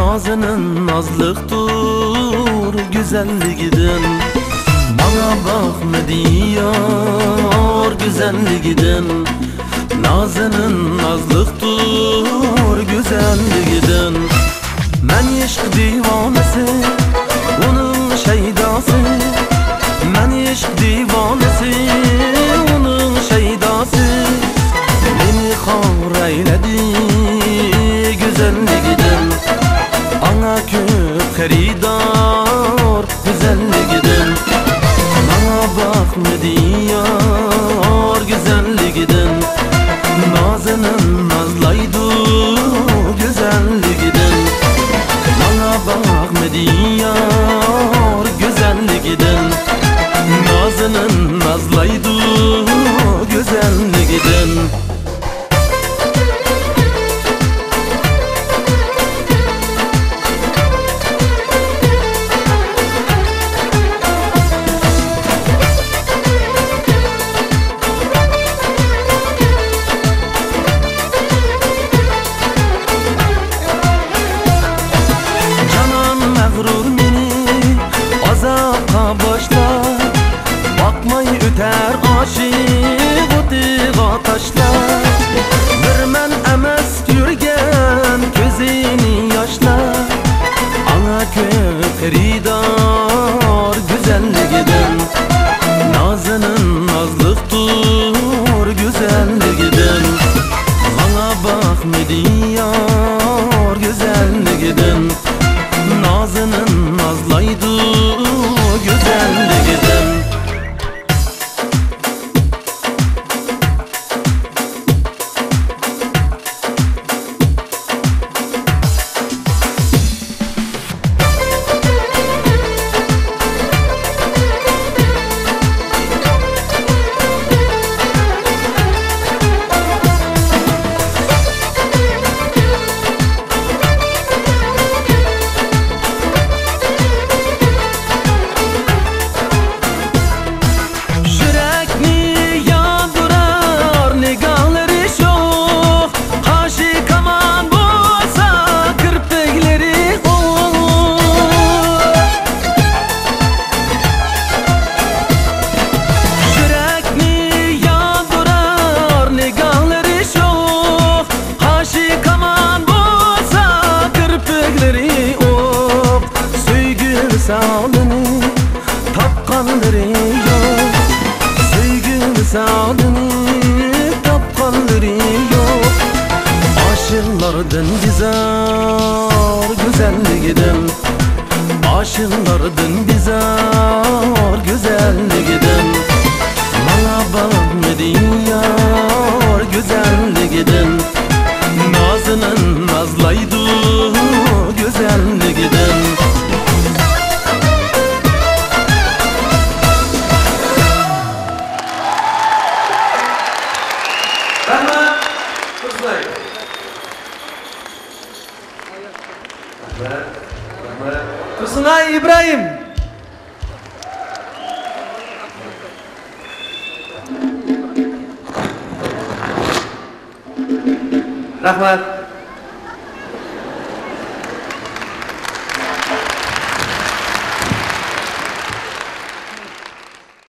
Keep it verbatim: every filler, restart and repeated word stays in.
نازىنىن نازلىقتۇر گۈزەللىكىدىن، ماڭا باقما دىيار گۈزەللىكىدىن. نازىنىن نازلىقتۇر گۈزەللىكىدىن. مەن ئىشق دىۋانىسى، ئۇنىڭ شەيداسى. مەن ئىشق دىۋانىسى، ئۇنىڭ شەيداسى. مېنى خار ئەيلىدى گۈزەللىكىدىن. ئاڭا كۆپ خېرىدار گۈزەللىكىدىن. ماڭا باقمىدى يار گۈزەللىكىدىن. نازىنىن نازلايدۇ گۈزەللىكىدىن. ماڭا باقمىدى يار گۈزەللىكىدىن. نازىنىن نازلايدۇ گۈزەللىكىدىن. جانان مەغرۇر مېنى ئازابقا باشلاپ، باقماي ئۆتەر ئاشىق ئوتىغا تاشلاپ. بىر مەن ئەمەس يۈرگەن كۆزىنى ياشلاپ، ئاڭا كۆپ خېرىدار گۈزەللىكىدىن. نازىنىن نازلىقتۇر گۈزەللىكىدىن. ماڭا باقمىدى يار گۈزەللىكىدىن. نازىنىن نازلايدۇ گۈزەللىكىدىن. يۈرەكنى ياندۇرار نىگاھلىرى شوخ، قاشى كامان بولسا كىرپىكلىرى ئوق. يۈرەكنى ياندۇرار نىگاھلىرى شوخ، قاشى كامان بولسا كىرپىكلىرى ئوق. سۆيگۈ ۋىسالىنى تاپقانلىرى يوق. سۆيگۈ ۋىسالىنى تاپقانلىرى يوق. ئاشىقلاردىن بىزار گۈزەللىكىدىن. ئاشىقلاردىن بىزار گۈزەللىكىدىن. ماڭا باقمىدى يار گۈزەللىكىدىن. نازىنىن نازلايدۇ گۈزەللىكىدىن. رەھمەت. تۇرسۇنئاي. رەھمەت. رەھمەت. تۇرسۇنئاي ئىبراھىم. رەھمەت.